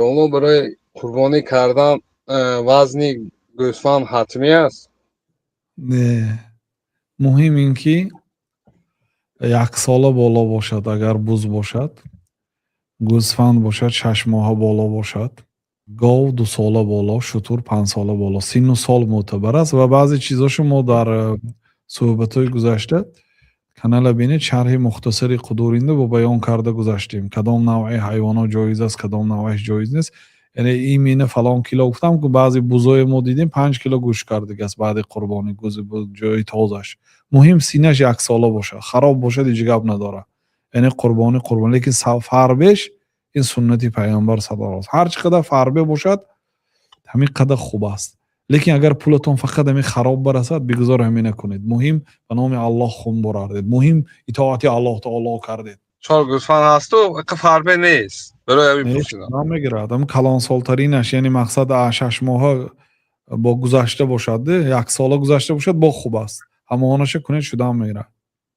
Домло, барои қурбонӣ кардан вазни гӯсфанд ҳатмӣ аст? Не, муҳим ин ки яксола боло бошад, агар буз бошад, гӯсфанд бошад, 6 моҳа боло бошад, гов 2 сола боло, шутур 5 сола боло. Синну сол мӯътабар аст. Ва баъзе чизошо мо дар суҳбатҳои гузашта, канала бинед, шарҳи мухтасари Қудуринда бо баён карда гузаштем, кадом навъи ҳайвонот ҷоиз аст, кадом навъаш ҷоиз нест. Яъне именно фалон кило гуфтам, ку баъзе бузое мо дидем, 5 кило гӯшт кардагиаст баъди қурбонӣ, ҷои тозаш. Муҳим синнаш яксола бошад. Хароб бошад, ҳеҷ гап надорад. Яъне қурбонӣ қурбон, лекин фарбеш ин суннати Пайғамбар саллаллоҳу алайҳи. Ҳар чӣ қадар фарбе бошад, ҳамин қадар хуб аст. Лекин агар пулатон фақат ҳамин хароб барасад, бигузор ҳамина кунед. Муҳим ба номи Аллоҳ хун бурардед, муҳим итоати Аллоҳ таоло кардед. Чор гӯсфанд ҳасту фарбе нест, барои ҳамин пурсидам. Намегирад, ҳам калонсолтаринаш, яъне мақсад 6 моҳа бо гузашта бошад, яксола гузашта бошад, бо хуб аст. Ҳамонаша кунед, шудаам мегирад.